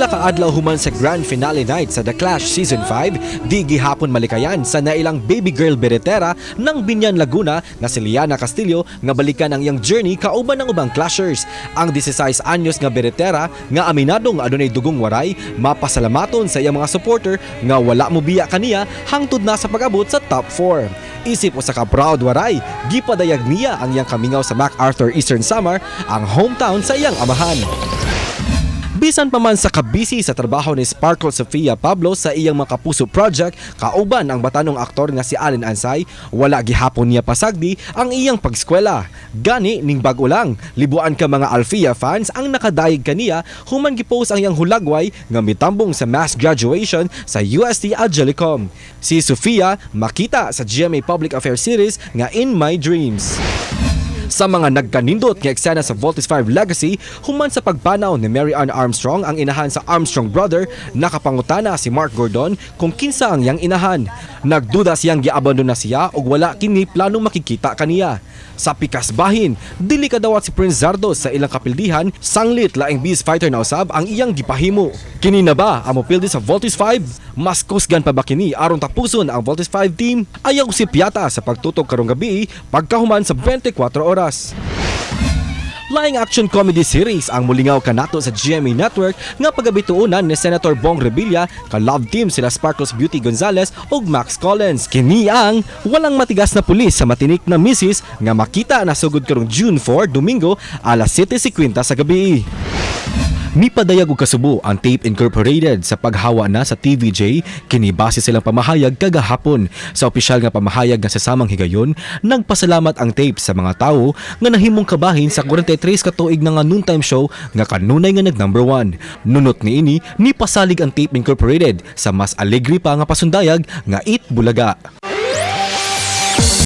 Pila ka adlaw human sa grand finale night sa The Clash Season 5, di gihapon malikayan sa nailang baby girl beretera ng Biñan, Laguna nga si Liana Castillo nga balikan ang iyang journey kauban ng ubang Clashers. Ang 16 anyos nga beretera nga aminadong adunay dugong waray, mapasalamaton sa iyang mga supporter nga wala mo biya kaniya hangtod na sa pag-abot sa top 4. Isip usa ka proud waray, gipadayag niya ang iyang kamingaw sa MacArthur, Eastern Samar, ang hometown sa iyang amahan. Bisan pa man sa kabisi sa trabaho ni Sparkle Sofia Pablo sa iyang mga Kapuso project kauban ang batanong aktor nga si Allen Ansay, wala gihapon niya pasagdi ang iyang pagskwela. Gani ning bag-o lang, libuan ka mga Alfia fans ang nakadayeg kaniya human gipost ang iyang hulagway nga mitambong sa mass graduation sa UST Angelicum. Si Sofia makita sa GMA Public Affairs series nga In My Dreams. Sa mga nagkanindot nga eksena sa Voltes 5 Legacy, human sa pagpanaw ni Mary Ann Armstrong, ang inahan sa Armstrong brother, nakapangutana si Mark Gordon kung kinsa ang iyang inahan. Nagduda siyang giabandon na siya ug wala kini planong makikita kaniya. Sa pikas bahin, dili kadawat si Prince Zardos sa ilang kapildihan, sanglit laing beast fighter na usab ang iyang gipahimo. Kini na ba ang mopildi sa Voltes 5? Mas kusgan pa ba kini aron tapuson ang Voltes 5 team? Ayaw si Piata sa pagtutok karong gabi pagkahuman sa 24 oras. Laing action comedy series ang mulingaw kanato sa GMA Network nga pagabituonan ni Senator Bong Revilla, ka love team sila Sparkles Beauty Gonzalez ug Max Collins. Kini ang Walang Matigas na Pulis sa Matinik na Misis nga makita na sugod karong June 4, Domingo, alas 7:50 sa gabi. Mipadayag og kasubo ang Tape Incorporated sa paghawa na sa TVJ, kini base silang pamahayag kagahapon. Sa opisyal nga pamahayag nga sa samang higayon, nagpasalamat ang Tape sa mga tawo nga nahimong kabahin sa 43 ka tuig na nga noontime show nga kanunay nga nag number 1. Nunot niini, nipasalig ang Tape Incorporated sa mas alegre pa nga pasundayag nga Eat Bulaga.